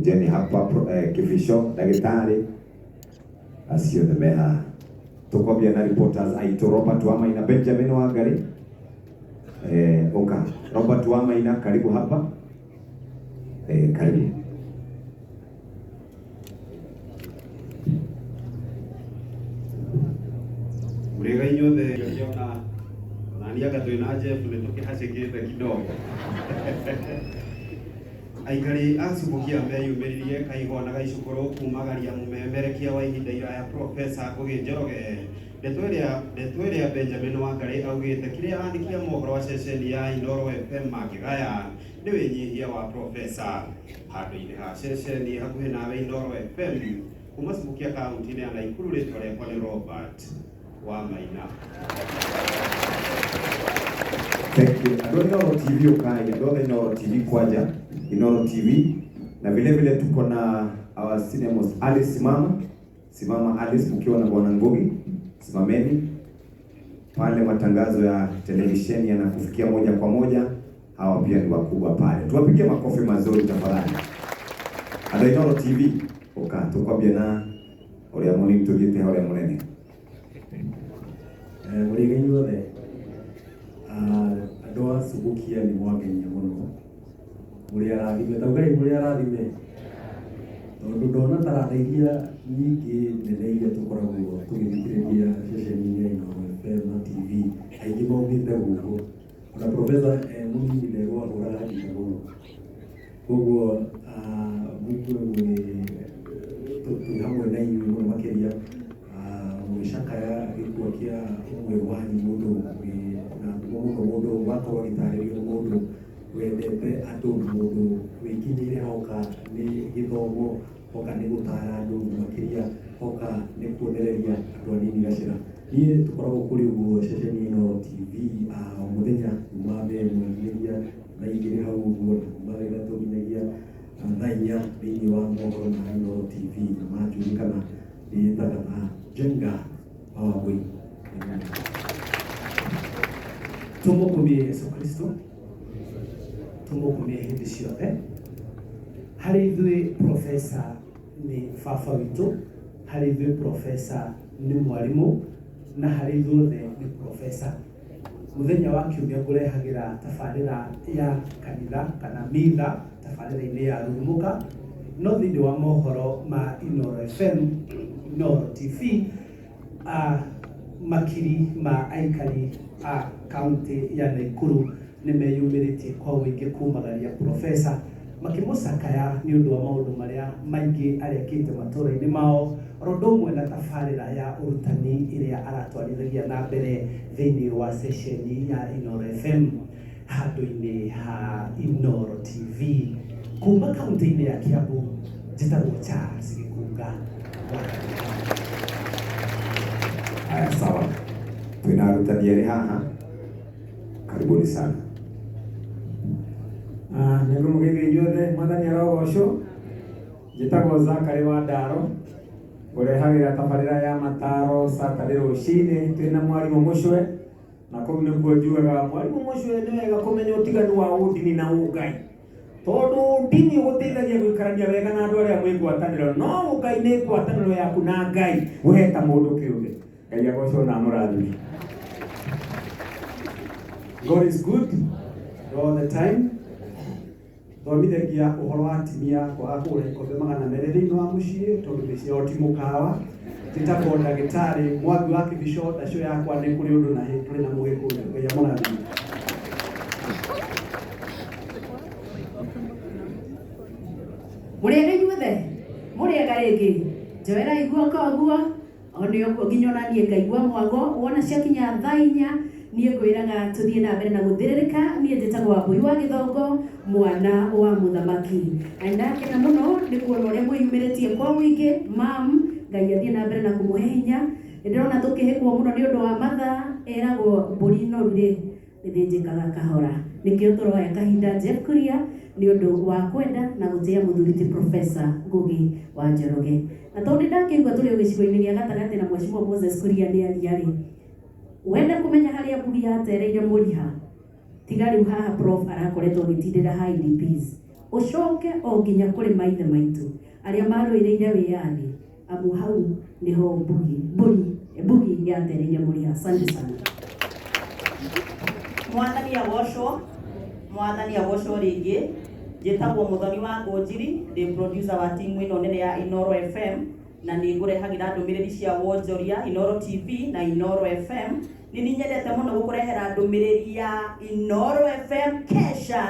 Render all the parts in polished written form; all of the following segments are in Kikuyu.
Jeni hapa Kibisho ndagĩtarĩ acio othe me haha. Tukwambia na reporters aitũ Robert Wamaina, Benjamin Wangari. Oka Robert Wamaina, karibu hapa. Karibu. Mũrĩega inyuothe ngĩona onani anga twĩ na Jeff nĩ tũkĩhacĩkĩte kidogo. Aikari a Subukia meyumĩririe Kaihwa na Gaicũkũrũ kumagaria mũmemerekia wa ihinda iraya Profesa Ngũgĩ Njoroge. Ndeto ĩrĩa Benjamin Wangari augĩte kĩrĩa andĩki a mohoro a ceceni ya Inooro FM mangĩgaya nĩ wĩnyihia wa Profesa. Handũ-inĩ ha ceceni hakuhĩ nawe Inooro FM kuma Subukia kaunti-inĩ ya Naikuru, rĩtwa rĩakwa nĩ Robert Wamaina. Thank you. Andũ a Inooro TV, ukai, andũ othe Inooro TV kwanja, Inooro TV, na vile vile tuko na our senior most Alice. Simama. Simama Alice, mkiwa na Bwana Ngugi, simameni pale. Matangazo ya televisheni yanakufikia moja kwa moja. Hawa pia ni wakubwa pale, tuwapigie makofi mazuri tafadhali. Andũ a Inooro TV, uka tukwambia na ũrĩa mũnini tũthiĩte ũrĩa mũnene. Mũrĩega inyuothe. Andũ a Subukia nĩ mwangenia mũno, mũrĩ arathime, taugai mũrĩ arathime, tondũ ndona taranda iria nyingĩ nene iria tũkoragwo tũgĩthikĩrĩria ceceni-inĩ ya Inooro FM na TV, aingĩ maumĩte gũkũ. Ona profesa e mũnini ndegwa ahũraga ngita mũno, koguo mũigue mwĩ twĩ hamwe na inyuĩ mũno makĩria mũgĩcakaya gĩkuo kĩa ũmwe wanyu, mũndũ wĩ na ngumo mũno, mũndũ wakorwo agĩtarĩrio nĩ mũndũ wendete andũ, mũndũ wĩkinyĩire hoka nĩ gĩthomo, hoka nĩ gũtara andũ, makĩria hoka nĩ kuonereria andũ anini gacĩra. Niĩ tũkoragwo kũrĩ ũguo ceceni ĩno TV o mũthenya kuma 1:00 nginyagia thaa 2 hau ũguo, na kuma thaa 3 nginyagia thaa 4 thĩinĩ wa mohoro ma Inooro TV, na manjũĩ kana ndĩĩtaga na Njenga wa Wambui. Tumukumie Yesu Kristo, tumukumie hĩndĩ ciothe. Harĩ ithuĩ profesa nĩ baba witũ, harĩ ithuĩ profesa nĩ mwarimũ, na harĩ ithuothe nĩ profesa. Mũthenya wa kiumia ngũrehagĩra tabarĩra ya kanitha kana mitha tabarĩra-inĩ ya Rurumuka, no thĩinĩ wa mohoro ma Inooro FM, Inooro TV, makiri ma aikari a kaunti ya Naikuru nĩ meyumĩrĩtie kwa ũingĩ kumagaria profesa, makĩmũcakaya nĩ ũndũ wa maũndũ marĩa maingĩ arekĩte matũũra-inĩ mao, oro ũndũ ũmwe na tabarĩra ya ũrutani ĩrĩa aratwarithagia na mbere thĩinĩ wa ceceni ya Inooro FM handũ-inĩ ha Inooro TV. Kuma kaunti-inĩ ya Kiambu, njĩtagwo Charles Gĩkunga wa Haya, sawa. Twina arutani erĩ haha, karibuni sana. Nĩguo mũgeithio inyuothe, mwathani arogocwo. Njĩtagwo Zakari wa Ndaro, ngũrehagĩra tabarĩra ya mataro Saturday rũcinĩ twĩna mwarimũ Mũcwe, na kũu nĩkuo njugaga mwarimũ Mũcwe nĩ wega kũmenya ũtiganu wa ũndini na ũngai, tondũ ndini ũgũteithagia gũikarania wega na andũ arĩa mwĩ ngwatanĩro, no ũngai nĩ ngwatanĩro yaku na Ngai we ta mũndũ kĩũmbe. Ngai agocwo na amũrathime. God is good all the time. Thomithagia ũhoro wa atumia kwaga kũgũra ikombe 200 thĩinĩ wa mũciĩ, tondũ mĩciĩ yao ti mũkawa. Njĩtagwo ndagĩtarĩ Mwangi wa Kĩbico, ndacio yakwa nĩ kũrĩ ũndũ na hĩ tũrĩ na Mũgĩkũyũ. Ngai amũrathime. Mũrĩega inyuothe, mũrĩega rĩngĩ, njoerai guoko ũguo o nĩ ũguo nginya ona niĩ ngaigua mwago. Wona ciakinya thaa 4, niĩ ngwĩraga tũthiĩ na mbere na gũthĩrĩrĩka. Niĩ njĩtagwo Wambui wa Gĩthongo, mwana wa mũthamaki, na ndakena mũno nĩ kuona ũrĩa mwĩyumĩrĩtie kwa ũingĩ. Mam, Ngai athiĩ na mbere na kũmũhe hinya. Nĩ ndĩrona tũkĩhĩkwo mũno nĩ ũndũ wa mathaa. Ĩragwo mbũri noru rĩ ĩthĩnjĩkaga kahora, nĩkĩo tũroya kahinda Jeff Kuria nĩ ũndũ wa kwenda na gũtĩa mũthuri ti Profesa Ngugi wa Njoroge. Na tondũ nĩ ndakĩigua tũrĩ o gĩcigo-inĩ gĩa gatagatĩ na Mheshimiwa Moses Kuria nĩ aria rĩ, wenda kũmenya harĩa Ngugi yatereire mũriha, tiga rĩu haha prof arakoretwo agĩtindĩra ha IDPs. Ũcoke o nginya kũrĩ maithe maitũ arĩa marũĩrĩire wĩyathi, amu hau nĩho mbugi mbũri mbugi yatereire mũrĩa. Asante sana. Mwathani agocwo, Mwathani agocwo rĩngĩ. Njĩtagwo Mũthoni wa Ngũnjiri, ndĩ producer wa timu ĩno nene ya Inoro FM, na nĩ ngũrehagĩra ndũmĩrĩri cia wonjoria Inoro TV na Inoro FM. Nĩ niĩ nyendete mũno gũkũrehera ndũmĩrĩri ya Inoro FM. Kesha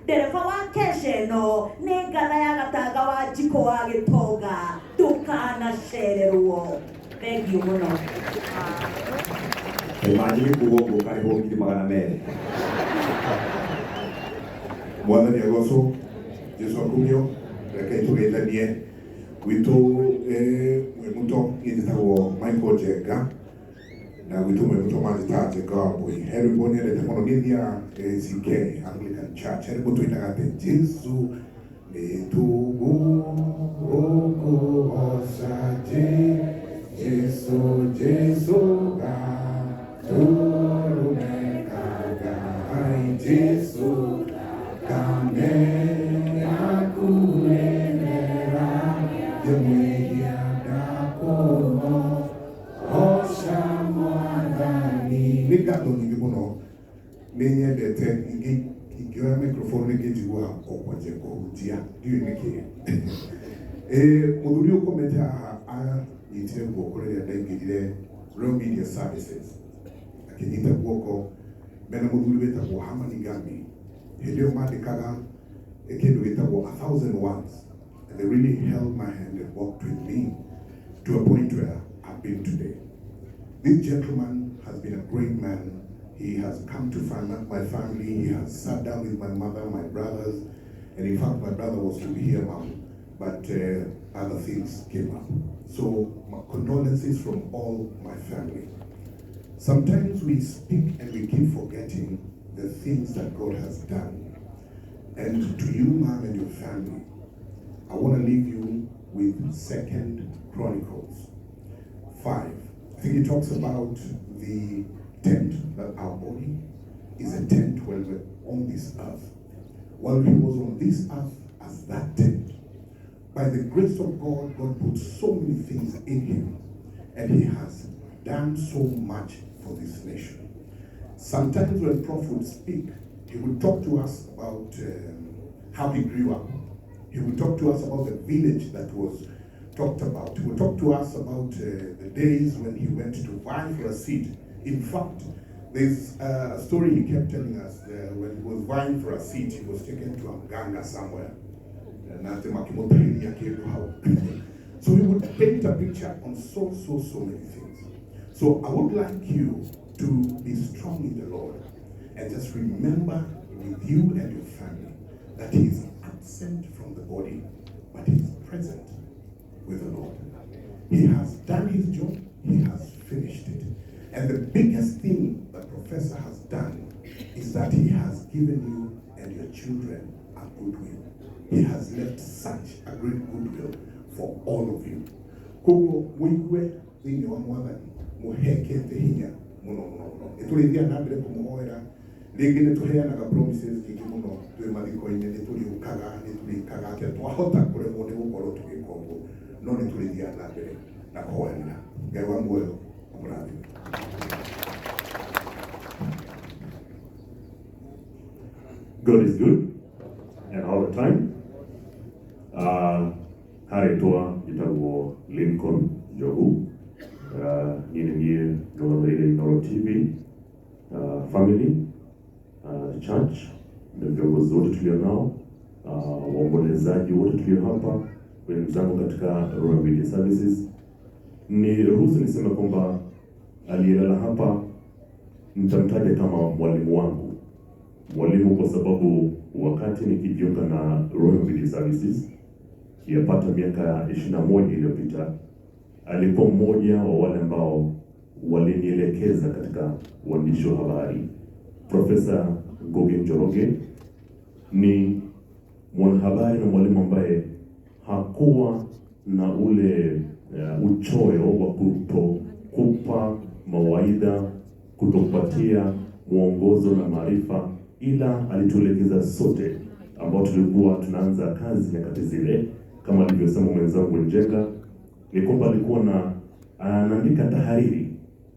ndereba wa kesha ĩno nĩ ngatha ya gatanga wa njiko wa gĩtonga, ndũkanacererwo. Thengiũ mũno. Imagine kuga ũguo ũkarĩhwo 200,000. Mwathani agocwo, Jesu akumio. Reke tũgeithanie gwitũ mwĩ mũto. Niĩ njĩtagwo Michael Njenga, na gwitũ mwĩ mũto manjĩtaga Njenga wa Mbũi. He rwĩmbo nyendete mũno, niĩ thiaga ACK, Anglican Church. He rwĩmbo tũinaga atĩ Jesu nĩtũgũkũgoca, Jesu, Jesu gatũrũme ka Ngai, Jesu kame yaku nĩmera ndĩmwĩhia ndakũgoca Mwathani. Nĩ ngatho nyingĩ mũno, nĩ nyendete ingĩoya microphone rĩngĩ njiguaga o kwanjia kũhunjia, ndiũĩ nĩkĩ. Mũthuri ũkomete haha anyitire guoko rĩrĩa ndaingĩrire Royal Media Services, akĩnyita guoko mena mũthuri wĩtagwo Hamani Gambi. Hĩndĩ ĩyo mandĩkaga kĩndũ gĩtagwo A Thousand Words, and they really held my hand and walked with me to a point where I've been today. This gentleman has been a great man. He has come to find my family. He has sat down with my mother, my brothers, and in fact, my brother was to be here, Mom, but other things came up. So my condolences from all my family. Sometimes we speak and we keep forgetting the things that God has done. And to you, Mom, and your family, I want to leave you with 2 Chronicles 5. I think it talks about the tent, that our body is a tent while we're on this earth. While he was on this earth as that tent, by the grace of God, God put so many things in him, and he has done so much for this nation. Sometimes when Prof would speak, he would talk to us about how he grew up. He would talk to us about the village that was talked about. He would talk to us about the days when he went to vie for a seat. In fact, there's a story he kept telling us when he was vying for a seat, he was taken to Amganga somewhere. So he would paint a picture on so, so, so many things. So I would like you to be strong in the Lord and just remember with you and your family that he is absent from the body, but he is present with the Lord. He has done his job, he has finished it. And the biggest thing the professor has done is that he has given you and your children a goodwill. He has left such a great goodwill for all of you. Koguo mũigue thĩinĩ wa Mwathani mũhekete hinya mũno mũno mũno. Nĩ tũrĩthiaga na mbere kũmũhoera rĩngĩ, nĩ tũheanaga promises nyingĩ mũno twĩ mathiko-inĩ, nĩ tũrĩũkaga, nĩ tũrĩkaga atĩa, twahota kũremwo nĩ gũkorwo tũgĩka ũguo, no nĩ tũrĩthiaga na mbere na kũhoyanĩra. Ngai wa muoyo amũrathime. God is good and all the time. Harĩtwa njĩtagwo Lincoln Njogu. Niĩ nĩ niĩ ndũgamĩrĩire Inoro TV, family, the church na viongozi wote tulio nao, waombolezaji wote tulio hapa, wenzangu katika Royal Media Services. Ni ruhusu niseme kwamba aliyelala hapa nitamtaja kama mwalimu wangu, mwalimu kwa sababu wakati nikijiunga na Royal Media Services yapata miaka 21 iliyopita, alikuwa mmoja wa wale ambao walinielekeza katika uandishi wa habari. Profesa Ngugi Njoroge ni mwanahabari na mwalimu ambaye hakuwa na ule uchoyo wa kutokupa mawaidha, kutokupatia mwongozo na maarifa, ila alituelekeza sote. ambao tulikuwa tunaanza kazi nyakati zile, kama alivyosema mwenzangu Njenga, ni kwamba alikuwa na anaandika tahariri.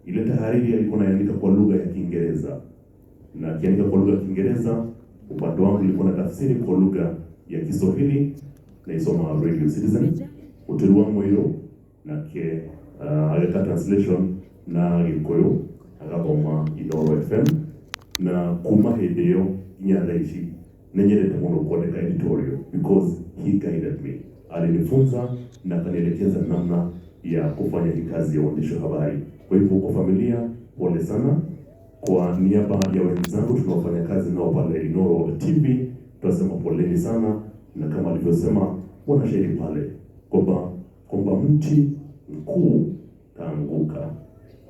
Ile tahariri alikuwa anaandika kwa lugha ya Kiingereza, na akiandika kwa lugha ya Kiingereza, upande wangu nilikuwa na tafsiri kwa lugha ya Kiswahili, naisoma Radio Citizen Uteri wa Moyo nake ageka translation na Gikuyu agathoma Inooro FM na kuma hĩndĩ ĩyo nginya thaa ici nĩ nyendete mũno kuandĩka editorial because he guided me, alinifunza na akanielekeza namna ya kufanya hii kazi ya uandishi wa habari. Kwa hivyo kwa familia, pole sana. Kwa niaba ya wenzangu tunaofanya kazi nao pale Inooro TV tunasema poleni sana, na kama alivyosema mwanashairi pale kwamba mti mkuu kaanguka.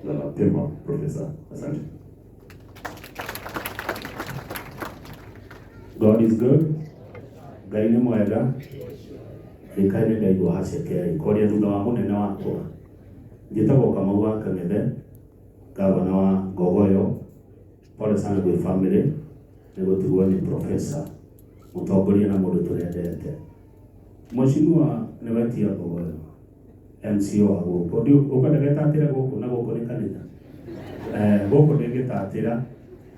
Lala pema Profesa, asante. God is good. Ngai nĩ mwega. Gĩkaĩ nĩ ndaigua haceke ikoria thutha wa mũnene wakwa. Njĩtagwo Kamau wa Kang'ethe, gavana wa Ngogoyo. Pole sana gwĩ family nĩ gũtigwo nĩ professor mũtongoria na mũndũ tũrendete. Mheshimiwa nĩ wetia Ngogoyo MC wa gũkũ. Ndiũ ũkwenda getatĩra gũkũ na gũkũ nĩ kanitha. Gũkũ ndĩngĩtatĩra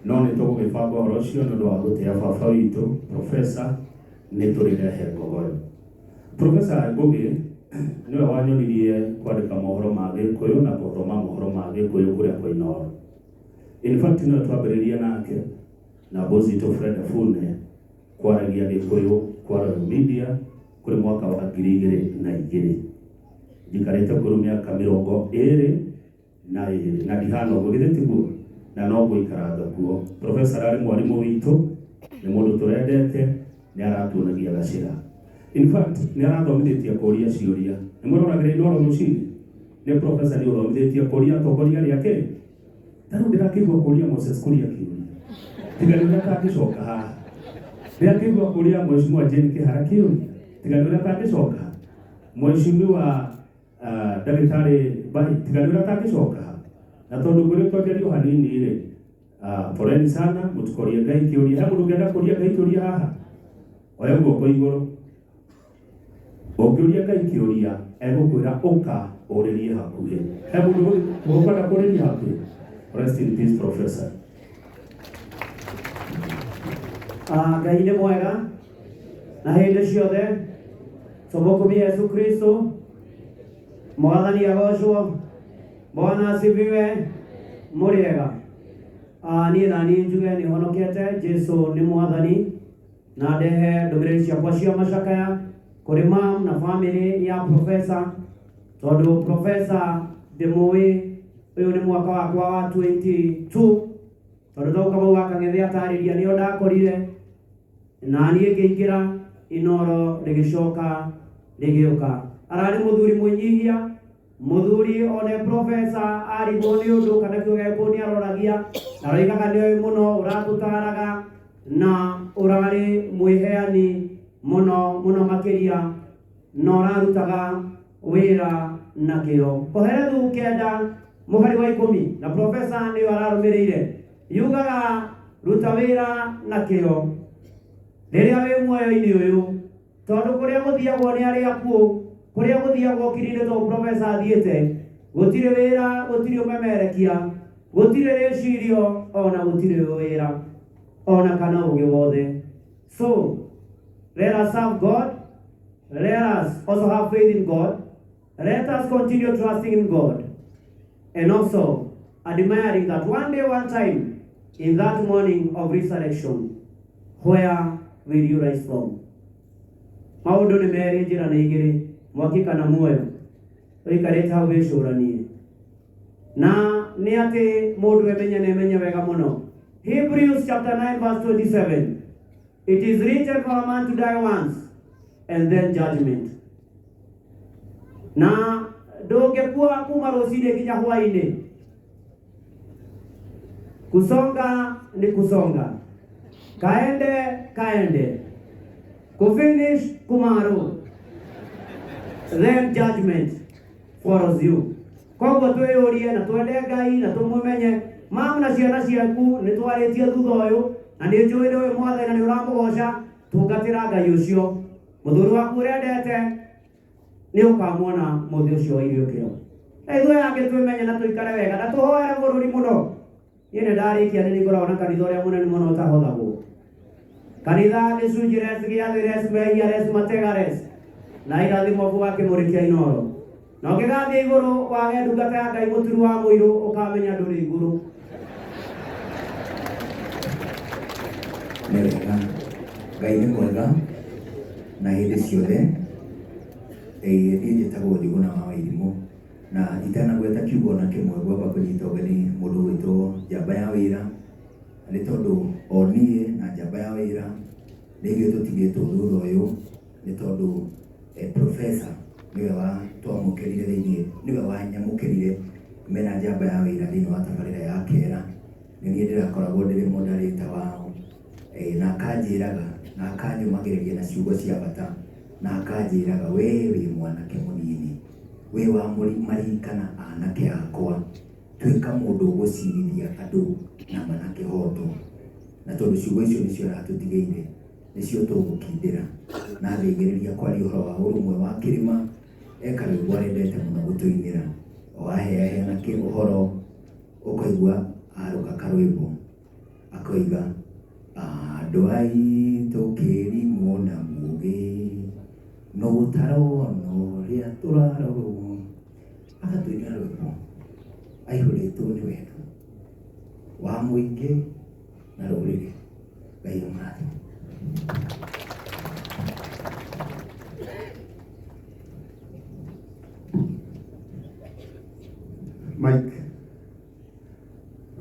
no nĩ tũgũgĩbanga ũhoro ũcio nĩ ũndũ wa gũtĩa baba witũ professor nĩ tũrĩrehe Ngogoyo. Professor Ngugi nĩwe wanyonirie kwandĩka mohoro ma Gĩkũyũ na gũthoma mohoro ma Gĩkũyũ kũrĩa kwa Inooro. In fact nĩwe twambĩrĩria nake na boss witũ Fred Afune kwaragia Gĩkũyũ kwa Royal Media kũrĩ mwaka wa 2002. Njikarĩte kũrĩ mĩaka 22 na ndihana ũguo githĩ tiguo, na no ngũikaranga kuo. Professor arĩ mwarimũ witũ, nĩ mũndũ tũrendete, nĩ aratuonagia gacĩra. In fact nĩ arathomithĩtie kũria ciũria. Nĩ mũroragĩra Inooro rũcinĩ? Nĩ professor nĩ ũthomithĩtie kũria atongoria arĩa akĩ. Ta rĩu ndĩrakĩigua kũria Moses Kuria kĩũria. Tiga nĩ ũrĩa atangĩcoka haha. Ndĩrakĩigua kũria Mheshimiwa Jane Kĩhara kĩũria. Tiga nĩ ũrĩa atangĩcoka haha. Mheshimiwa Ndagĩtarĩ Bai, tiga nĩ ũrĩa atangĩcoka haha. Na tondũ ngũrĩtwo njario hanini rĩ, poleni sana, mũtikorie Ngai kĩũria. He mũndũ ũngĩenda kũria Ngai kĩũria haha? Oya guoko igũrũ. Ũngĩũria Ngai kĩũria, egũkwĩra ũka ũrĩrie hakuhĩ. He mũndũ ũkwenda kũrĩria hakuhĩ? Rest in peace, Professor. Ngai nĩ mwega na hĩndĩ ciothe. Tũmũkumie Yesu Kristo. Mwathani agocwo. Bwana asifiwe. Mũrĩega. Niĩ na niĩ njuge nĩ honokete. Jesu nĩ mwathani na ndehe ndũmĩrĩri ciakwa cia macakaya kũrĩ mam na family ya professor, tondũ professor ndĩmũĩ ũyũ nĩ mwaka wakwa wa 22, tondũ tau Kamau wa Kang'ethe atarĩria nĩo ndakorire na niĩ ngĩingĩra Inooro rĩgĩcoka rĩgĩũka. Ararĩ mũthuri mwĩnyihia, mũthuri one professor arigwo nĩ ũndũ kana kiugo gĩakũ nĩ aroragia na aroigaga nĩ oĩ mũno, ũratũtaraga na ũrarĩ mwĩheani mũno mũno makĩria na ũrarutaga wĩra na kĩo. Koherethu 9:10 na professor nĩyo ararũmĩrĩire yugaga ruta wĩra na kĩo rĩrĩa wĩ muoyo-inĩ ũyũ, tondũ kũrĩa gũthiagwo nĩ arĩa akuũ, kũrĩa gũthiagwo kiri-inĩ tondũ professor athiĩte, gũtirĩ wĩra, gũtirĩ ũmemerekia, gũtirĩ rĩcirio, ona gũtirĩ wĩra, ona kana ũgĩ wothe. So let us serve God, let us also have faith in God, let us continue trusting in God, and also admiring that one day, one time, in that morning of resurrection, where will you rise from? Maũndũ nĩ merĩ, njĩra nĩ igĩrĩ, mwaki kana muoyo. Ũikarĩte hau wĩcũranie. Na nĩ atĩ mũndũ emenye na emenye wega mũno. Hebrews chapter 9 verse 27. It is written for a man to die once and then judgment. Na ndũngĩkua kuma rũcinĩ nginya hwaĩ-inĩ. Kusonga ni kusonga, kaende kaende, kufinish kumaro, then judgment follows you. Koguo twĩyũrie na twende Ngai na tũmũmenye. Mam na ciana ciaku nĩ twarĩtie thutha ũyũ na nĩ njũĩ nĩ ũĩ Mwathani na nĩ ũramũgoca. Tungatĩra Ngai ũcio. Mũthuri waku ũrĩa endete nĩ ũkamwona mũthĩ ũcio wa iriũkĩro. Na ithuĩ angĩ twĩmenye na tũikare wega na tũhoere bũrũri mũno. Niĩ nĩ ndarĩkia nĩ ngoragwo na kanitha ũrĩa mũnene mũno ũtahothagwo. Kanitha gĩcunjĩ res gĩathĩ res mehia res matega res na irathimo wa kĩmũrĩ kĩa Inooro. Na ũngĩgathiĩ igũrũ wage ndungata ya Ngai mũturu wa mũirũ ũkamenya ndũrĩ igũrũ. Nĩ wega, Ngai nĩ mwega na hĩndĩ ciothe. Ĩĩ niĩ njĩtagwo Njũgũna wa Wairimũ na itanagweta kiugo ona kĩmwe ngwamba kũnyita ũgeni mũndũ ũgwĩtwo Njamba ya Wĩra, nĩ tondũ o niĩ na Njamba ya Wĩra nĩ ithuĩ tũtigĩtwo thutha ũyũ, nĩ tondũ professor nĩwe wa twamũkĩrire thĩinĩ, nĩwe wanyamũkĩrire mena Njamba ya Wĩra thĩinĩ wa tabarĩra ya Kera. Nĩ niĩ ndĩrakoragwo ndĩrĩ moderator wao, na akanjĩraga na akanyũmagĩrĩria na ciugo cia bata, na akanjĩraga we wĩ mwanake mũnini, wĩ wa marika na anake akwa, tuĩka mũndũ ũgũcirithia andũ na ma na kĩhoto. Na tondũ ciugo icio nĩcio aratũtigĩire, nĩcio tũgũkindĩra. Na ngĩigĩrĩria kwaria ũhoro wa ũrũmwe wa kĩrĩma, eka rwĩmbo arendete mũno gũtũinĩra. O aheaheana ũhoro, ũkaigua arũka karwĩmbo, akoiga andũ aitũ kĩrimũ na mũgĩ, no ũtarona ũrĩa tũrarorwo. Agatũinĩra rwĩmbo aihũrĩtwo nĩ wendo wa mũingĩ na rũrĩrĩ. Ngai amũrathime. Mike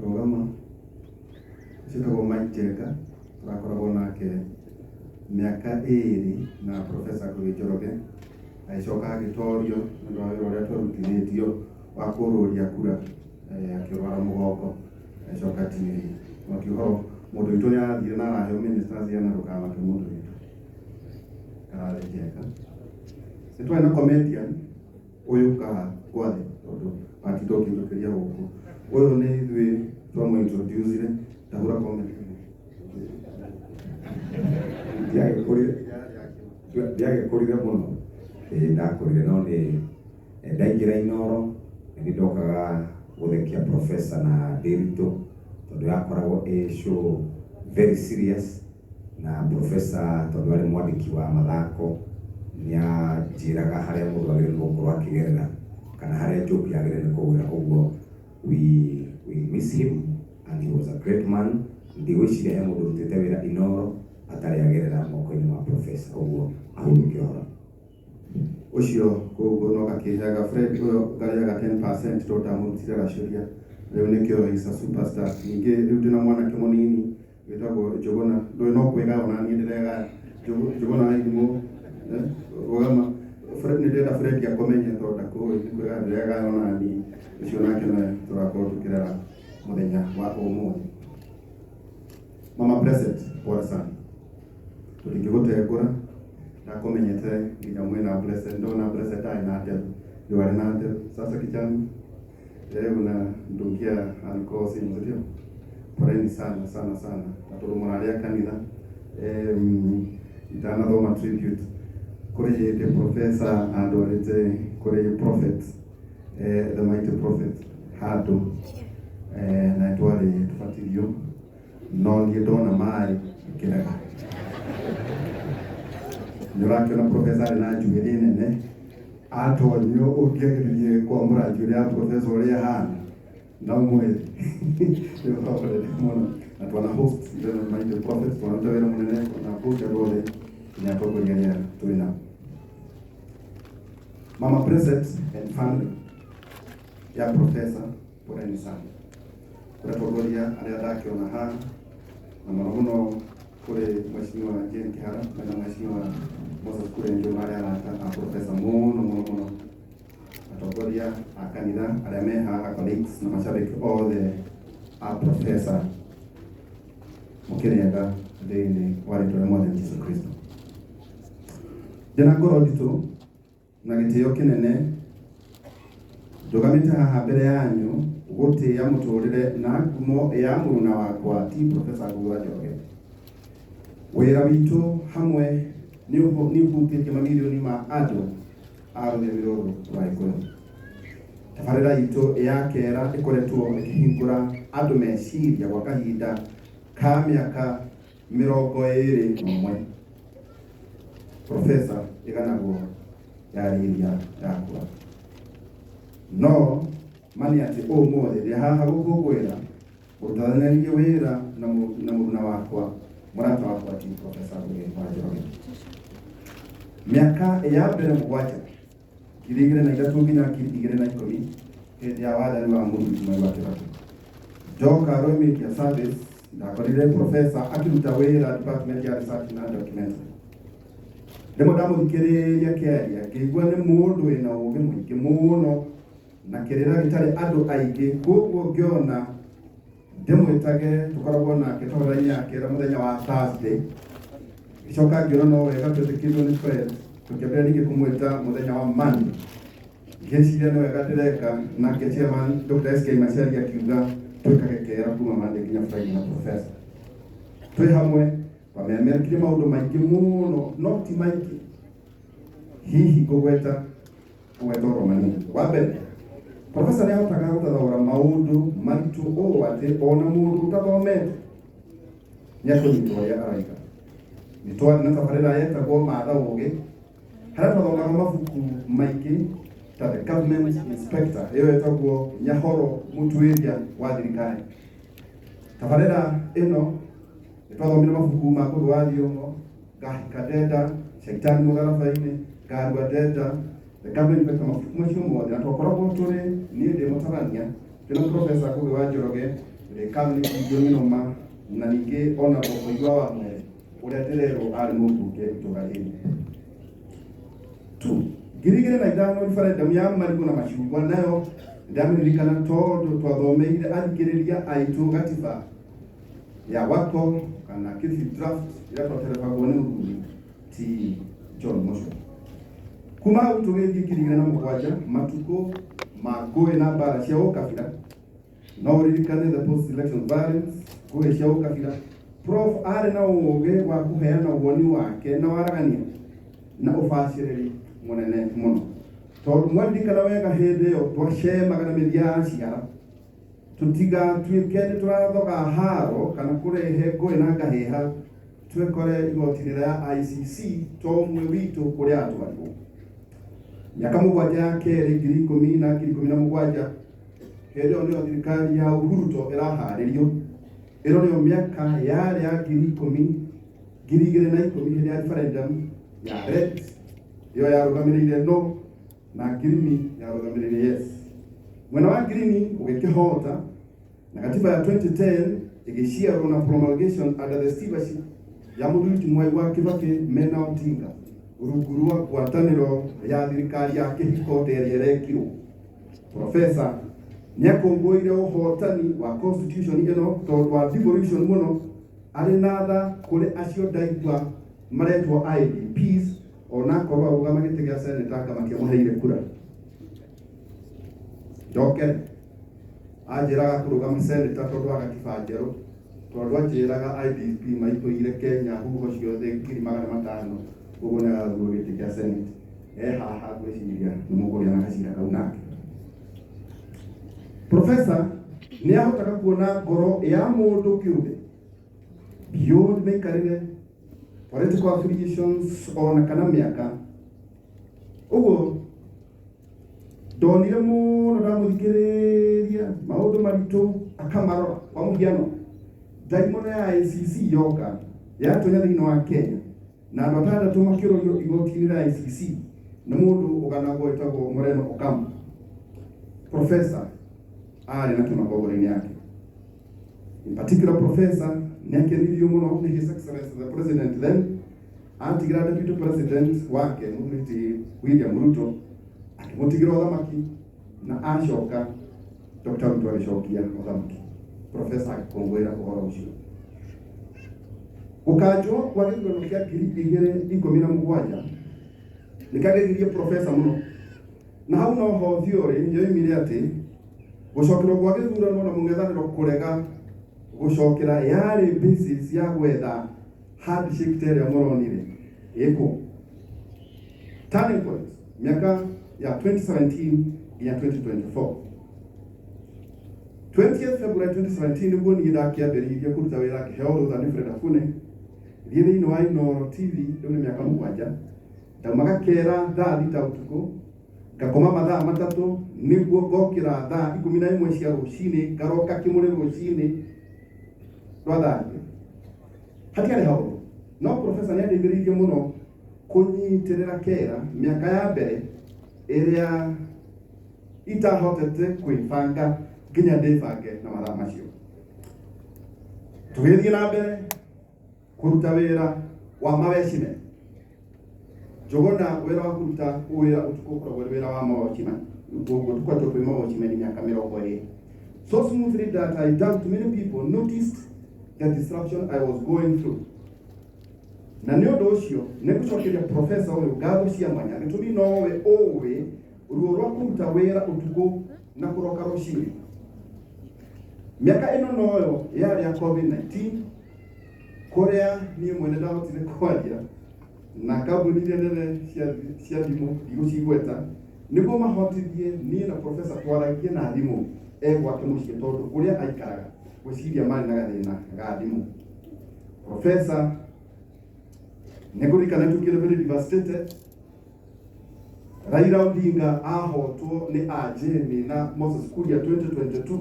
rũgama, ũcio wĩtagwo Mike Njenga, tũrakoragwo nake mĩaka ĩrĩ na Professor Ngugi Njoroge, agĩcoka agĩtorio nĩ ũndũ wa wĩra ũrĩa twarutithĩtio wa kũrũria kura, akĩrwara mũgongo, agĩcoka TV. No ti ũhoro, mũndũ witũ nĩ arathire na araheo ministers yana, ndũkamake mũndũ witũ. Kararĩ Njenga. Nĩ twarĩ na comedian ũyũ kaha gwathe, tondũ atinda ũkĩinũkĩria gũkũ. Ũyũ nĩ ithuĩ twamũ-introduce-ire, tahũra comedy. Ndiagĩkũrire mũno, ĩĩ ndakũrire, no nĩ ndaingĩra Inooro nĩ ndokaga gũthekia professor na Ndĩritũ, tondũ yakoragwo ĩ show very serious, na professor tondũ arĩ mwandĩki wa mathako nĩanjĩraga harĩa mũndũ agĩrĩirwo nĩ gũkorwo akĩgerera kana harĩa joke yagĩrĩire nĩ kũgwĩra. Ũguo we miss him and he was a great man. Ndigwĩciria he mũndũ ũrutĩte wĩra Inooro atarĩ agerera moko-inĩ ma professor, ũguo ahurũke ũhoro. Ũcio koguo no gakĩheaga Fred ũyũ ngarĩaga 10% tondũ ndamũrutire gacũria, rĩu nĩkĩo he's a superstar. Ningĩ rĩu ndĩna mwanake mũnini wĩtagwo Njũgũna, ndũĩ no kwĩgaya, ona niĩ ndĩregaya. Njũgũna wa Irimũ, rũgama. Fred, nĩ ndĩrenda Fred akũmenye tondũ ndakũĩ, nĩ kwĩgaya ndĩregaya ona niĩ. Ũcio nake nowe tũrakorwo tũkĩrera mũthenya wa ũmũthĩ. Mama Blessed, pole sana, tũtingĩgũtengũra, ndakũmenyete nginya mwĩna Blessed, ndona Blessed ndarĩ na nderu, rĩu arĩ na nderu sasa. Kijana leo na ndungia alikuwa simu, ndio? Poleni sana sana sana, na tondũ mũrarĩ a kanitha, itanathoma tribute, kũrĩ hĩndĩ professor andwarĩte kũrĩ prophet, the mighty prophet handũ, na twarĩ tũbatithio, no niĩ ndona maĩ ngĩrega. Nĩ ũrakĩona professor arĩ na njuĩrĩ nene, atonyio ũngĩagĩrĩrie kwamũra njuĩrĩ ya professor ũrĩa ĩhana na mwĩrĩ nĩ ũhoro mũnene mũno. Na twana host the mighty prophet, twanaruta wĩra mũnene na host andũ othe nginya atongoria arĩa twĩ nao. Mama Blessed and family ya professor, poleni sana. Kũrĩ atongoria arĩa ndakĩona haha, na mũno mũno kũrĩ Mheshimiwa Jane Kihara na Mheshimiwa Moses Kuria Njũgũ, arĩa arata a professor mũno mũno mũno, atongoria a kanitha arĩa me haha, colleagues na mashabiki othe a professor, mũkĩrĩaga thĩinĩ wa rĩtwa rĩa Mwathani Jesu Kristo. Ndĩna ngoro nditũ na gĩtĩo kĩnene ndũgamĩte haha mbere yanyu gũtĩĩa mũtũrĩre na ngumo ya mũruna wakwa, ti Professor Ngugi wa Njoroge. Wĩra witũ hamwe nĩ ũhutĩtie mamirioni ma andũ a rũthiomi rũrũ rwa Gĩkũyũ. Tabarĩra itũ ya Kera ĩkoretwo ĩkĩhingũra andũ meciria gwa kahinda ka mĩaka 21. Profesa ĩganagwo yarĩria yakwa. No ma nĩ atĩ ũmũthĩ ndĩ haha gũkũngũĩra gũrutithania wĩra na mũruna wakwa, mũrata wakwa ti Profesa Ngugi wa Njoroge. Mĩaka ya mbere 7, 2003 nginya 2010, hĩndĩ ya wathani wa mũthuri Mwai wa Kibaki, ndoka Royal Media Service ndakorire profesa akĩruta wĩra department ya research na documentary. Rĩmwe ndamũthikĩrĩria akĩaria ngĩigua nĩ mũndũ wĩna ũũgĩ mũingĩ mũno na kĩrĩra gĩtarĩ andũ aingĩ, koguo ngĩona ndĩmwĩtage tũkoragwo nake tabarĩra-inĩ ya Kera mũthenya wa Thursday. Gĩcoka ngĩona no wega twĩtĩkĩrwo nĩ Fred, tũkĩambĩrĩria ningĩ kũmwĩta mũthenya wa Monday. Ngĩciria nĩ wega ndĩreka, nake chairman Dr. SK Macharia akiuga twĩkage Kera kuma Monday nginya Friday na profesa. Twĩ hamwe twamemerekirie maũndũ maingĩ mũno, no ti maingĩ, hihi ngũgweta oro manini. Wa mbere, profesa nĩ ahotaga gũtathaũra maũndũ maritũ ũũ atĩ ona mũndũ ũtathomete nĩ akũnyita ũrĩa araiga. Nĩ twarĩ na tabarĩra yetagwo Matha Ũũgĩ, harĩa twathomaga mabuku maingĩ ta The Government Inspector, ĩyo ĩtagwo Nyahoro Mũtuĩria wa thirikari. Tabarĩra ĩno nĩ twathomire mabuku ma Ngugi wa Thiong'o, Ngahika Ndenda, Shaitani Mũtharaba-inĩ, Ngarua Ndenda, The Government Inspector, mabuku macio mothe. Na twakoragwo tũrĩ, niĩ ndĩ mũtabania, twĩna Profesa Ngugi wa Njoroge, ndĩ Kamini Ngĩng'inoma, na ningĩ ona Mũigua wa Mwere ũrĩa ndĩrerwo arĩ mũmbunge itũra rĩrĩ. 2005 referendum ya marigũ na macungwa nayo ndamĩririkana tondũ twathomeire athikĩrĩria aitũ gatiba ya wako kana Kilifi draft ĩrĩa twaterebagwo nĩ mũthuri ti John Mucwa. Kuma hau tũgĩthiĩ 2007 matukũ ma ngũĩ na mbara cia ũkabira. No ũririkane the post election violence, ngũĩ cia ũkabira. Prof arĩ na ũũgĩ wa kũheana woni wake na waragania na ũbacĩrĩri mũnene mũno, tondũ mwaririkana wega hĩndĩ ĩyo twacemaga na mĩthia ya ciara tũtigatuĩke nĩ tũrathoga haro kana kũrehe ngũĩ na ngahĩha, twekore igoti-inĩ rĩa ICC to ũmwe witũ kũrĩa atwarirwo. Mĩaka 7 ya kerĩ 2010 na 2017, hĩndĩ ĩyo nĩyo thirikari ya Uhuruto ĩraharĩrio. Ĩno nĩyo mĩaka yarĩ ya 2010 hĩndĩ ya referendum ya red, ĩyo yarũgamĩrĩire no na green yarũgamĩrĩire yes. Mwena wa green ũgĩkĩhota na katiba ya 2010 ĩgĩciarwo na promulgation under the stewardship ya mũthuri Mwai wa Kibaki mena Odinga rungu rwa ngwatanĩro ya thirikari ya kĩhiko ta ĩrĩa ĩrekirwo. Profesa nĩakũngũĩire ũhotani wa constitution ĩno tondũ wa devolution mũno, arĩ na tha kũrĩ acio ndaigua maretwo IDPs, onakorwo arũgama gĩtĩ gĩa seneta anga matiamũheire kura. Njokere anjĩraga kũrũgama seneta tondũ wa gatiba njerũ, tondũ anjĩraga IDP maitũire Kenya huho ciothe 500,000, ũguo nĩ agathurwo gĩtĩ kĩa senate. Haha ngwĩciria nĩ mũkũgĩa na gacira kau nake. Profesa nĩ ahotaga kuona ngoro ya mũndũ kĩũmbe beyond mĩikarĩre, political affiliations ona kana mĩaka. Ũguo ndonire mũno ndamũthikĩrĩria maũndũ maritũ akamarora. Kwa mũhiano, ndaimono ya ICC yoka yatonya thĩinĩ wa Kenya na andũ 6 makĩũrũrio igoti-inĩ rĩa ICC nĩ mũndũ ũganagwo wĩtagwo Moreno Ocampo. Profesa arĩ na kĩmako ngoro-inĩ yake. In particular, Profesa nĩakenirio mũno nĩ His Excellency the President then atigira Deputy President wake mũthuri ti William Ruto akĩmũtigĩra ũthamaki, na acoka Dr. Ruto agĩcokia ũthamaki. Profesa agĩkũngũĩra ũhoro ũcio. Gũkanjwo kwa gĩthurano kĩa 2017 nĩkĩagegirie Profesa mũno, na hau noho theory yoimire atĩ gũcokerwo kwa gĩthurano na mũng'ethanĩro kũrega gũcokera yarĩ basis ya gwetha Handshake ta ĩrĩa mũronire ĩkwo. Turning point mĩaka ya 2017 nginya 2024. 20th February 2017 nĩguo niĩ ndakĩambĩrĩirie kũruta wĩra, ngĩheo rũtha nĩ Fred Afune thiĩ thĩinĩ wa Inooro TV. Rĩu nĩ mĩaka 7. Ndaumaga kera thaa 6 ũtukũ, ngakoma mathaa 3 nĩguo ngokĩra thaa 11 cia rũcinĩ, ngaroka kĩmũrĩ rũcinĩ rwa thaa 2. Hatiarĩ haũndũ, no professor nĩ andeithĩrĩirie mũno kũnyitĩrĩra kera mĩaka ya mbere ĩrĩa itahotete kwĩbanga nginya ndĩbange na mathaa macio. Tũgĩthiĩ na mbere kũruta wĩra wa mawecime. Njũgũna, wĩra wa kũruta wĩra ũtukũ ũkoragwo ũrĩ wĩra wa mawatchman. Ũguo tũkoretwo twĩ mawatchman mĩaka 20 so smoothly that I doubt many people noticed the disruption I was going through. Na nĩ ũndũ ũcio nĩ ngũcokeria professor ũyũ ngatho cia mwanya, gĩtũmi nowe ũĩ ruo rwa kũruta wĩra ũtukũ na kũroka rũcinĩ. Mĩaka ĩno noyo yarĩ ya COVID-19, kũrĩa niĩ mwene ndahotire kwaria na kambuni iria nene cia thimũ, ndigũcigweta, nĩguo mahotithie niĩ na professor twaragie na thimũ e gwake mũciĩ, tondũ kũrĩa aikaraga gwĩciria marĩ na gathĩna ga thimũ. Professor nĩ ngũririkana tukire very devastated Raila Odinga ahotwo nĩ Ajemi na Moses Kuria 2022.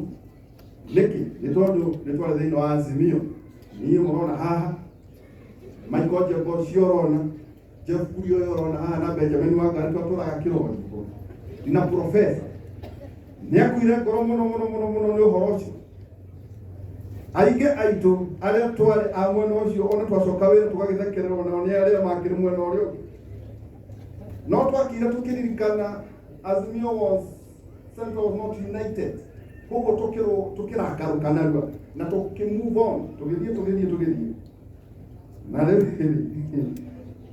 Nĩkĩ? Nĩ tondũ nĩ twarĩ thĩinĩ wa Azimio. Niĩ mũrona haha, Michael Njenga ũcio ũrona, Jeff Kuria ũyũ ũrona haha, na Benjamin Wangari, twatũraga kĩrongo na professor nĩ akuire ngoro mũno mũno mũno mũno nĩ ũhoro ũcio. Aingĩ aitũ arĩa twarĩ a mwena ũcio, ona twacoka wĩra tũgagĩthekererwo nao nĩ arĩa makĩrĩ mwena ũrĩa ũngĩ, no twakire tũkĩririkana Azimio was Central was not united, koguo tukĩrwo tũkĩrakarũka narua na tũkĩ move on, tũgĩthiĩ tũgĩthiĩ tũgĩthiĩ. Na rĩu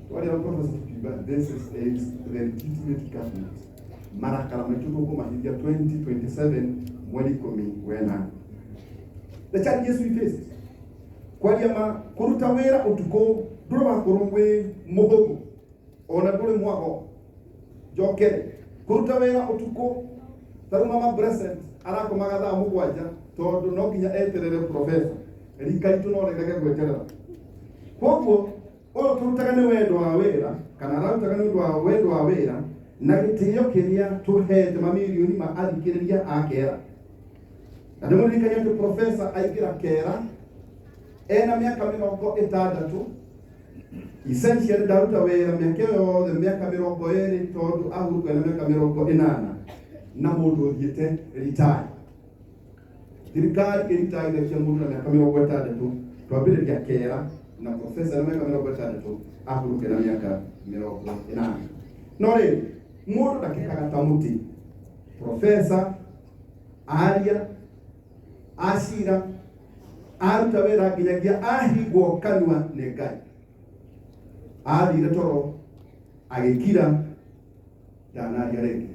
twarĩ na professor tukiuga, "This is the legitimate government." Marakara maitũ tũkũmahithia 2027 mweri 18. The challenges we faced: kwaria ma, kũruta wĩra ũtukũ ndũrĩ wakorwo wĩ mũhũthũ, ona ndũrĩ mwago. Njokere, kũruta wĩra ũtukũ, tarĩu mama Blessed arakomaga thaa 7 tondũ no nginya eterere professor. Rika itũ no rĩrege gweterera. Koguo ũyũ tũrutaga nĩ wendo wa wĩra, kana ararutaga nĩ ũndũ wa wendo wa wĩra na gĩtĩo kĩrĩa tũhete mamirioni ma athikĩrĩria a kera. Na ndĩmũririkania atĩ professor aingĩra kera ena mĩaka 60. Essentially ndaruta wĩra mĩaka ĩyo yothe, mĩaka 20, tondũ ahurũka ena mĩaka 80 na mũndũ ũthiĩte retire. Thirikari ĩritaithagia mũndũ na mĩaka 60. Twambĩrĩria kera na professor na mĩaka 60, ahurũke na mĩaka 80. No rĩrĩ, mũndũ ndakĩkaga ta mũtĩ. Professor aria, acira, aruta wĩra nginyagia ahingwo kanua nĩ Ngai. Athire toro agĩkira, ndanaria rĩngĩ.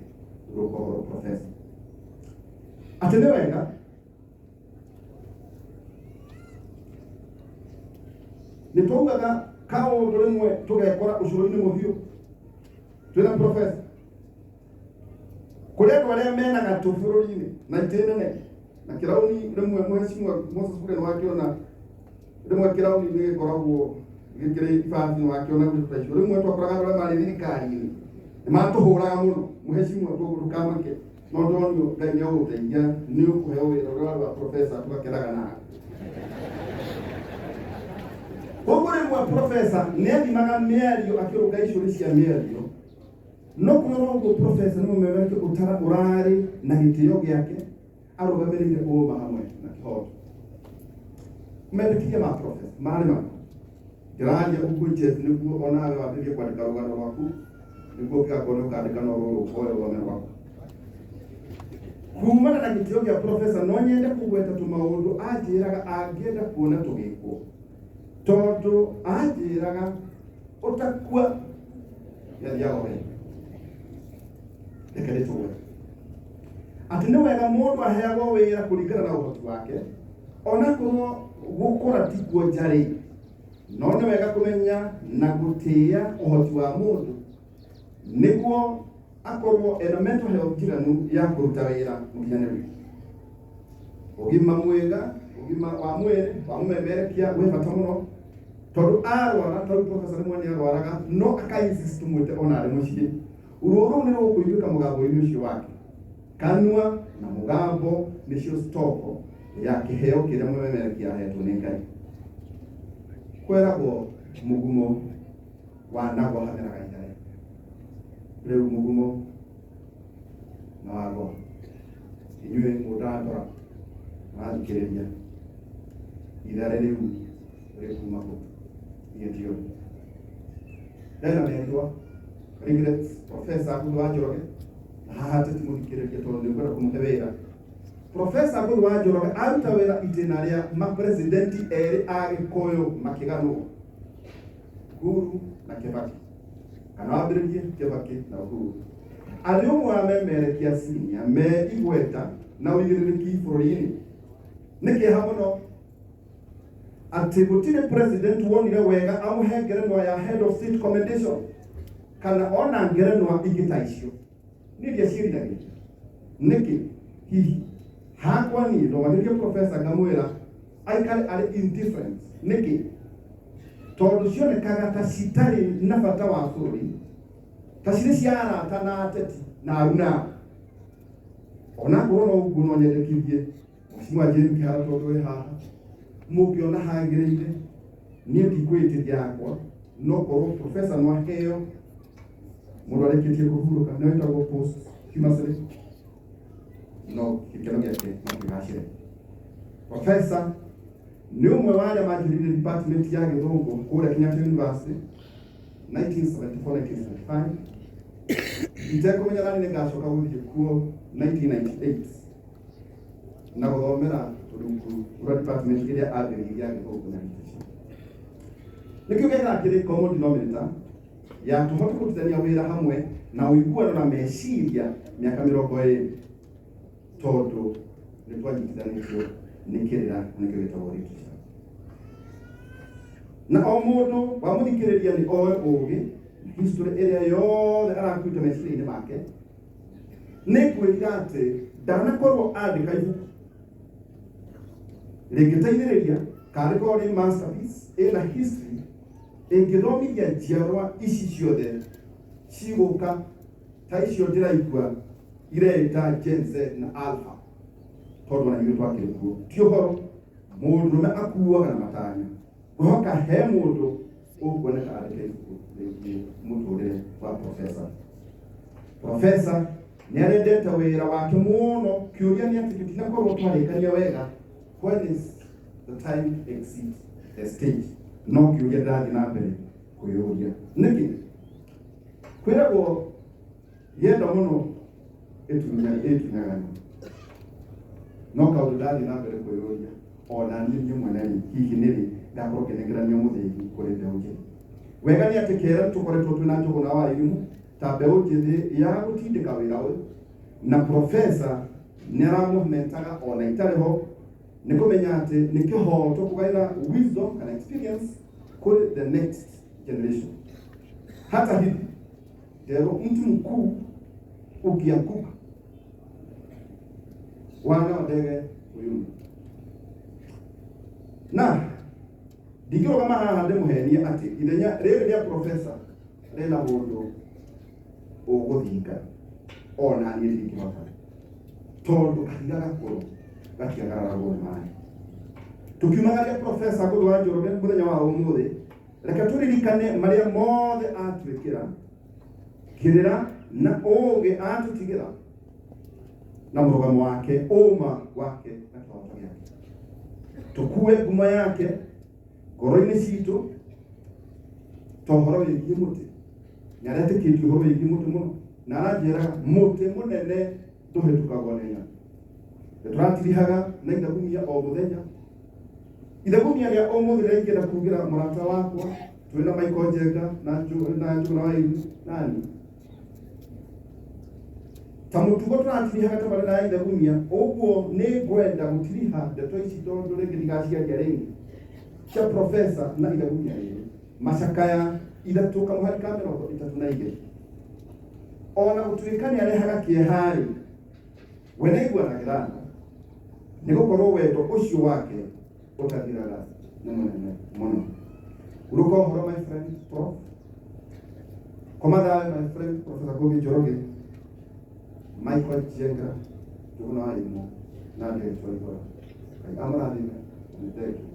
Rũka ũhoro professor atĩ nĩ wega nĩ twaugaga kaũndũ rĩmwe tũgekora ũcũrũ-inĩ mũhiũ twĩna professor. Kũrĩ andũ arĩa mena gatũ bũrũri-inĩ na itĩ nene na kĩrauni. Rĩmwe mũhecimwa Moses Kuria nĩ wakĩona rĩmwe kĩrauni nĩ gĩkoragwo gĩkĩrĩ ibati, nĩ wakĩona gwĩtu ta icio. Rĩmwe twakoraga andũ arĩa marĩ thirikari-inĩ nĩ matũhũraga mũno. Mũhecimwa, koguo ndũkamake, no ndonio Ngai nĩ agũgũteithia, nĩ ũkũheo wĩra ũrĩa warĩ wa professor, tũgakenaga nawe. Koguo rĩmwe professor nĩ athimaga mĩario, akĩrũnga icũrĩ cia mĩario. No kwĩrwo ũguo, professor nĩ mũmemereke ũtara ũrarĩ na gĩtĩo gĩake, arũgamĩrĩire ũũma hamwe na kĩhoto. Mendekithia ma professor marĩ marĩkũ? Ndĩraria ũguo, Jeff, nĩguo onawe wambĩrĩrie kwandĩka rũgano rwaku, nĩguo ũngĩgakorwo nĩ ũkandĩka no rũrũ ũkoe rũgano rwaku kumana na gĩtĩo gĩa professor. No nyende kũgweta tũmaũndũ anjĩraga angĩenda kuona tũgĩkwo, tondũ anjĩraga ũtakua yathiaga wega. Reke ndĩtũgwete atĩ nĩ wega mũndũ aheagwo wĩra kũringana na ũhoti wake, onakorwo gũkũra tikuo njarĩ. No nĩ wega kũmenya na gũtĩĩa ũhoti wa mũndũ nĩguo akorwo ena mental health njiganu ya kũruta wĩra mũkinyanĩru. Ũgima mwega, ũgima wa mwĩrĩ wa mũmemerekia wĩ bata mũno, tondũ arwara, ta rĩu professor rĩmwe nĩ arwaraga no aka insist mwĩte ona arĩ mũciĩ. Ruo rũu nĩ rũkũiguĩka mũgambo-inĩ ũcio wake. Kanua na mũgambo nĩcio stoko ya kĩheo kĩrĩa mũmemerekia ahetwo nĩ Ngai. Kweragwo mũgumo wa nagwa hameraga ithare. Rĩu mũgumo na wagwa, inyuĩ mũndandora mũrathikĩrĩria, ithare rĩu rĩkuma kũ? Niĩ ndiũĩ. Ndena mehia, regrets, Professor Ngũgĩ wa Njoroge, na haha tũtimũthikĩrĩria tondũ nĩ ngwenda kũmũhe wĩra. Professor Ngũgĩ wa Njoroge aruta wĩra itĩna rĩa mapresidenti erĩ a Gĩkũyũ makĩganwo, Uhuru na Kibaki, kana wambĩrĩrie Kibaki na Uhuru. Arĩ ũmwe wa memerekia senior me igweta na ũigĩrĩrĩki bũrũri-inĩ. Nĩ kĩeha mũno atĩ gũtirĩ president wonire wega amũhe ngerenwa ya head of state commendation kana ona ngerenwa ingĩ ta icio. Niĩ ndiaciĩriragĩria. Nĩkĩ hihi? Hakwa niĩ ndomagĩria professor ngamwĩra aikare arĩ indifferent. Nĩkĩ? Tondũ cionekaga ta citarĩ na bata wa bũrũri, ta cirĩ cia arata na ateti na aruna. Onakorwo no ũguo, no nyendekithie Mheshimiwa Jane Kĩhara, tondũ wĩ haha, mũngĩona hagĩrĩire, niĩ ndikwĩtĩria yakwa, no korwo professor no aheo mũndũ arĩkĩtie kũhurũka, nĩ wĩtagwo posthumously, no gĩkeno gĩake no kĩgacĩre. Professor nĩ ũmwe wa arĩa manjĩrĩirie department ya Gĩthũngũ kũrĩa Kenyatta University 1974 1975. Itekũmenya nani nĩ ngacoka gũthiĩ kuo 1998 na gũthomera rungu rwa department ĩrĩa ambĩrĩirie ya Gĩthũngũ na literature. Nĩkĩo gĩethaga kĩrĩ common denominator ya tũhote kũrutithania wĩra hamwe na ũiguano na meciria mĩaka 20, tondũ nĩ twanyitithanĩtio nĩ kĩrĩra, nĩkĩo gĩtagwo literature. Na o mũndũ wamũthikĩrĩria nĩ oĩ ũgĩ history ĩrĩa yothe arakuĩte meciria-inĩ make. Nĩ ngwĩrira atĩ ndanakorwo andĩka ibuku rĩngĩteithĩrĩria kana rĩkorwo rĩ masterpiece ĩna history ĩngĩthomithia njiarwa ici ciothe cigũka, ta icio ndĩraigua ireĩta Gen Z na Alpha, tondũ ona ithuĩ twakĩrĩ kuo. Ti ũhoro mũndũrũme akuaga na matanya. Ngwĩhoka he mũndũ ũkuoneka andĩke ibuku rĩgiĩ mũtũrĩre wa professor. Professor nĩ arendete wĩra wake mũno. Kĩũria nĩ atĩ tũtinakorwo twarĩkania wega when is the time to exit the stage. No kĩũria ndĩrathiĩ na mbere kwĩyũria, nĩkĩ kwĩragwo yenda mũno ĩtunyaga? No kaũndũ ndathiĩ na mbere kwĩyũria ona niĩ niĩ mwene rĩ, hihi nĩ rĩ ngakorwo ngĩnengeranio mũthĩgi kũrĩ mbeũ njĩthĩ? Wega nĩ atĩ kera tũkoretwo twĩna Njũgũna wa Irimũ ta mbeũ njĩthĩ ya gũtindĩka wĩra ũyũ, na professor nĩ aramũmentaga ona itarĩ ho, nĩ kũmenya atĩ nĩ kĩhoto kũgaĩra wisdom kana experience kũrĩ the next generation. Hata hivi nderwo mtu mkuu ukianguka wana wa ndege uyumba. Na ndingĩrũgama haha ndĩmũhenie atĩ ithenya rĩrĩ rĩa professor rĩna mũndũ ũgũthinga, ona niĩ ndingĩhota, tondũ kahiga gakũrũ gatiagararagwo nĩ maĩ. Tũkiumagaria Professor Ngũgĩ wa Njoroge mũthenya wa ũmũthĩ, reke tũririkane marĩa mothe atwĩkĩra, kĩrĩra na ũũgĩ atũtigĩra, na mũrũgamo wake, ũma wake na kĩhoto gĩake. Tũkue ngumo yake ngoro-inĩ citũ. Ta ũhoro wĩgiĩ mũtĩ, nĩ aretĩkĩtie ũhoro wĩgiĩ mũtĩ mũno, na aranjĩraga mũtĩ mũnene ndũhĩtũkagwo nĩ nyoni. Nĩ tũratirihaga na ithagumia o mũthenya. Ithagumia rĩa ũmũthĩ rĩrĩa ingĩenda kugĩra mũrata wakwa twĩna Michael Njenga na Njũgũna wa Iru nani ta mũtugo tũratirihaga tabarĩra ya ithagumia ũguo, nĩ ngwenda gũtiriha ndeto ici tondũ rĩngĩ ndigaciaria rĩngĩ. Cia profesa na ithagumia rĩrĩ, macakaya 3 kamũhari ka 32: ona gũtuĩka nĩ arehaga kĩeha-rĩ, we nĩaiguanagĩra tha, nĩgũkorwo wendo ũcio wake ũtathiraga nĩ mũnene mũno. Uruka ũhoro, my friend Prof. Koma thayũ, my friend Professor Ngugi Njoroge, Michael Njenga, Njũgũna wa Irimũ na Ndegwa Igora. Ngai amũrathime na nĩ thengiũ.